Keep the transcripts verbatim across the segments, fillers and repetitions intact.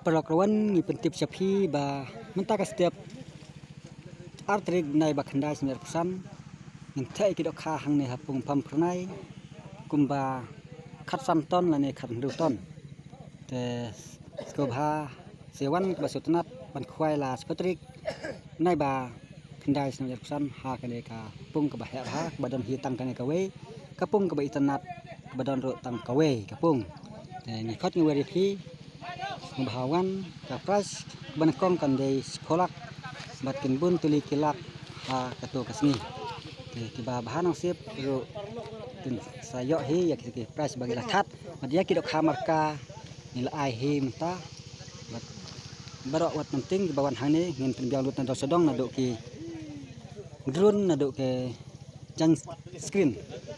Paralok rawan, ngi pyntip sha phi ba mynta ka step ar tarik bnai ba khyndai snem arphew san ngin theh ïa ki dohkha hangne ha Pung Pamphyrnai kumba khatsan ton lane khathynriew ton. Te sngewbha sa wan kaba sngewtynnat ban khwai la shiphew tarik bnai ba khyndai snem arphew san ha kane ka pung kaba heh bha kaba don hi tang kane kawei ka pung kaba itynnat kaba don ruh tang kawei ka pung. Te ngi khot ngi wer ïa phi sngewbha wan, ka prize kaba nyngkong kan dei shiphew lak bad kin bun tylli ki lak ha kato ka sngi. Te kiba bha nongship ruh kin sa ïoh hi ïa ki prize ba ki la khot bad ïa ki dohkha marka ngi la ai hi mynta. Bad baroh wat mynta kiba wan hangne ngin pynbiang lut na dong sha dong naduh ki drone naduh ki jaiñ screen.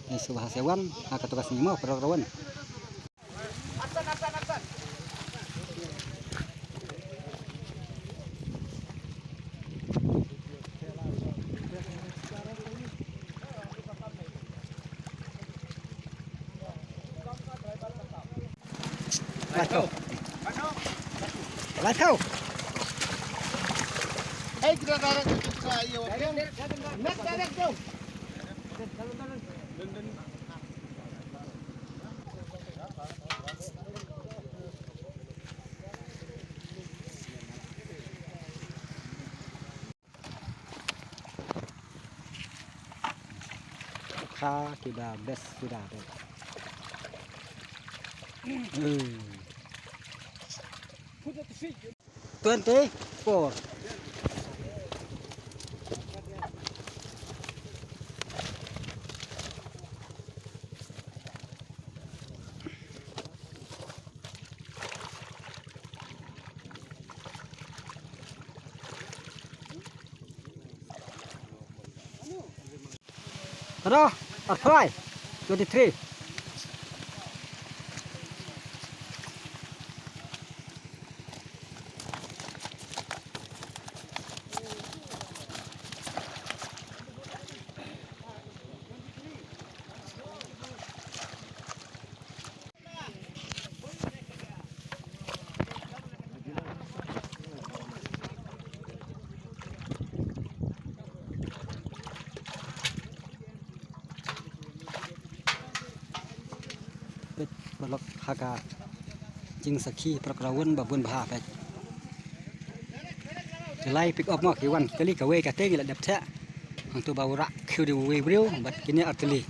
Ngi sngewbha sa wan ha kato ka sngi mo paralok rawan. Lai thau. Lai thau. Kha kiba best suda de. Hmm. Twenty-four. Aro, arphew lai, twenty-three. Peit paralok ha ka jingsakhi paralok rawan ba bun bha peit. Ki lai pick up mo ki wan kali kawei ka teng la dep theh. Hangtu ba u rak khiew di uwei briew bad kine artylli.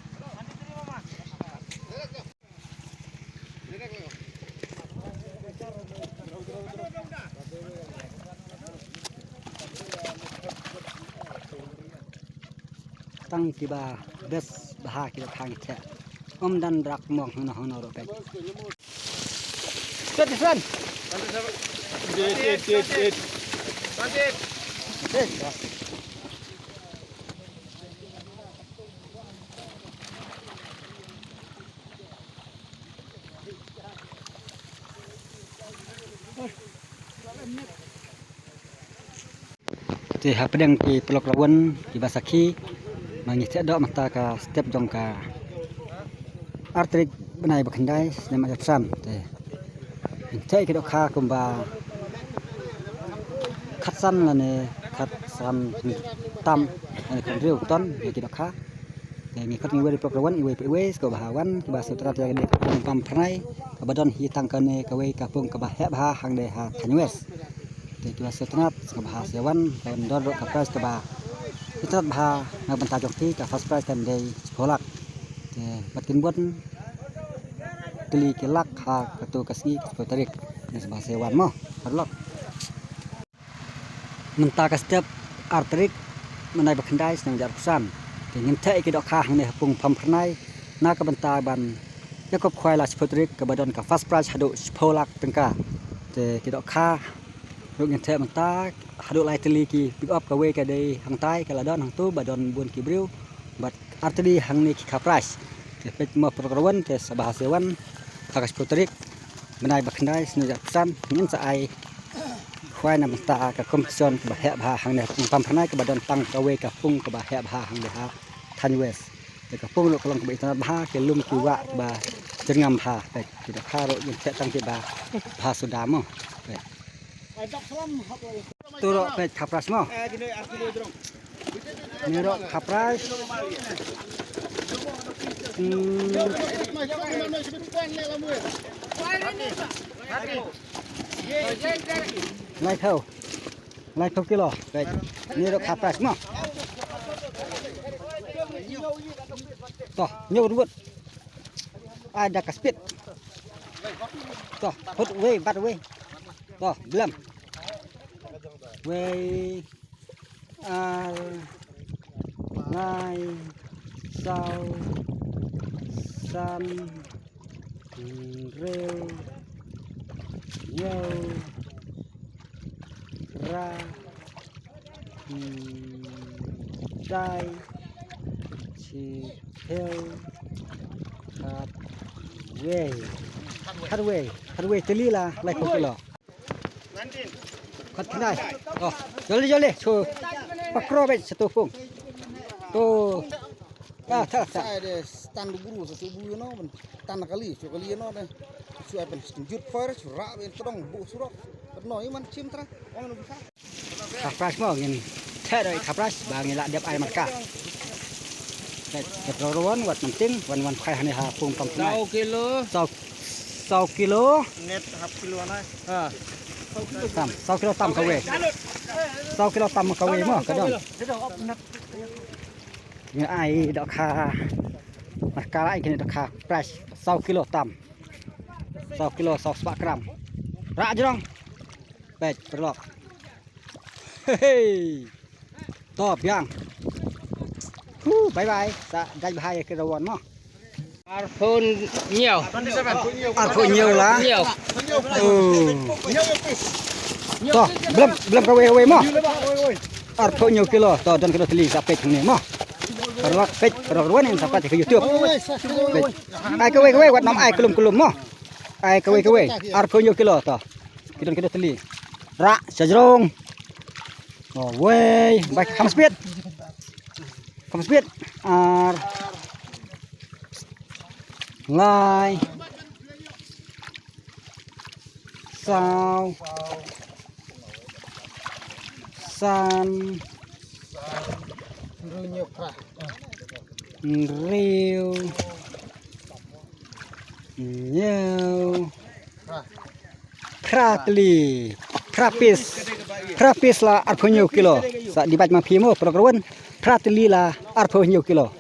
Tang kiba best bha kiba khang theh. Ym don rak mong hangno hangno ruh peit. Set, set. Eight, eight, eight, eight. Te hapdeng ki paralok rawan kiba sakhi, ma ngi theh doh mynta ka step jong ka ar tarik bnai ba khyndai snem arphew san. Te ngin theh ki dohkha kumba khatsan lane khatsan tam lane khathynriew ton ïa ki dohkha. Te ngi khot ngi wer ïa paralok rawan iwei pa iwei, sngewbha wan kiba sngewtynnat ïa ka dei ka pung Pamphyrnai kaba don hi tang kane kawei ka pung kaba heh bha hangne ha Thaiñ West. Te kiba sngewtynnat sngewbha sa wan, kan don ruh ka prize kaba itynnat bha na ka bynta jong phi, ka first prize kan dei shiphew lak. Te bad kin bun tylli ki lak ha kato ka sngi ka shiphew tarik. Ngi sngewbha sa wan mo paralok. Mynta ka step ar tarik bnai ba khyndai snem arphew san. Te ngin theh ïa ki dohkha hangne ha pung Pamphyrnai na ka bynta ban ïakob khwai la shiphew tarik kaba don ka first prize haduh shiphew lak tyngka. Te ki dohkha ruh ngin theh mynta haduh lai tylli ki pick up, kawei ka dei hangtai ka la don hangtu ba don bun ki briew bad ar tylli hangne ki kha prize. Te peit mo paralok rawan, te sngewbha sa wan ha ka shiphew tarik bnai ba khyndai snem arphew san ngin sa ai khwai na bynta ka competition kaba heh bha hangne ha pung Pamphyrnai kaba don tang kawei ka pung kaba heh bha hangne ha Thaiñ West. Te ka pung ruh ka long kaba itynnat bha, ki lum ki wah kiba jyrngam bha. Peit ki dohkha ruh ngin theh tang kiba bha suda mo. Peit. Tu ruh peit khapras mo. Ni ruh khapras. Hmm. Lai phew. Lai phew kilo. Peit. Ni ruh khapras mo. To, nyu ruh. Ai da ka spit. To, hut wei, bat wei. To, blam. Wei, ar, lai, saw, san, hynriew, hynñiew, phra, hmm, lai, shiphew, khatwei. Khatwei, khatwei tylli la lai phew kilo. Khat khyndai. Oh, jolly, jolly. So, pakro beit satu pung. To. Ah, tha, tha. Sa de stand guru sa subu no, ban tan kali, so kali no de. Su ai ban jut fire, su ra ben todong bu surok. No, iman chim tra. Ong no bisa. Khapras mo ngin. Tha doi khapras ba ngin la dep ai marka. Peit, peit ruh wan, wat mynta, wan, wan phai hangne ha pung tam tnai. Saw kilo. Saw, saw kilo. Net half kilo na. Ha. Tam, saw kilo tam kawei. Saw kilo tam kawei mo, ka don. Ngi ai dohkha. Marka ai kine dohkha price saw kilo tam. Saw kilo saw spah gram. Rah jrong. Peit, paralok. Hei. To biang. Hu, bye bye. Sa dai bha ïa ki rawon mo. Arphew hynñiew. Arphew hynñiew la. Hynñiew. Oh. To, blem, blem kawei kawei mo. Arphew hynñiew kilo. To, don kilo tylli sa peit hangne mo. Paralok peit, paralok ruan sa peit ha YouTube. Peit. Ai kawei kawei wat nam ai kulum kulum mo. Ai kawei kawei. Arphew hynñiew kilo to. Ki don ki don tylli. Rah sha jrong. Oh, wei, bai kham spit. Kham spit. Ar. Lai. Saw. San. Hynriew. Hynñiew. Phra tylli. Phra piece. Phra piece la arphew hynñiew kilo. Sa divide ma phi mo, paralok ruan. Phra tylli la arphew hynñiew kilo.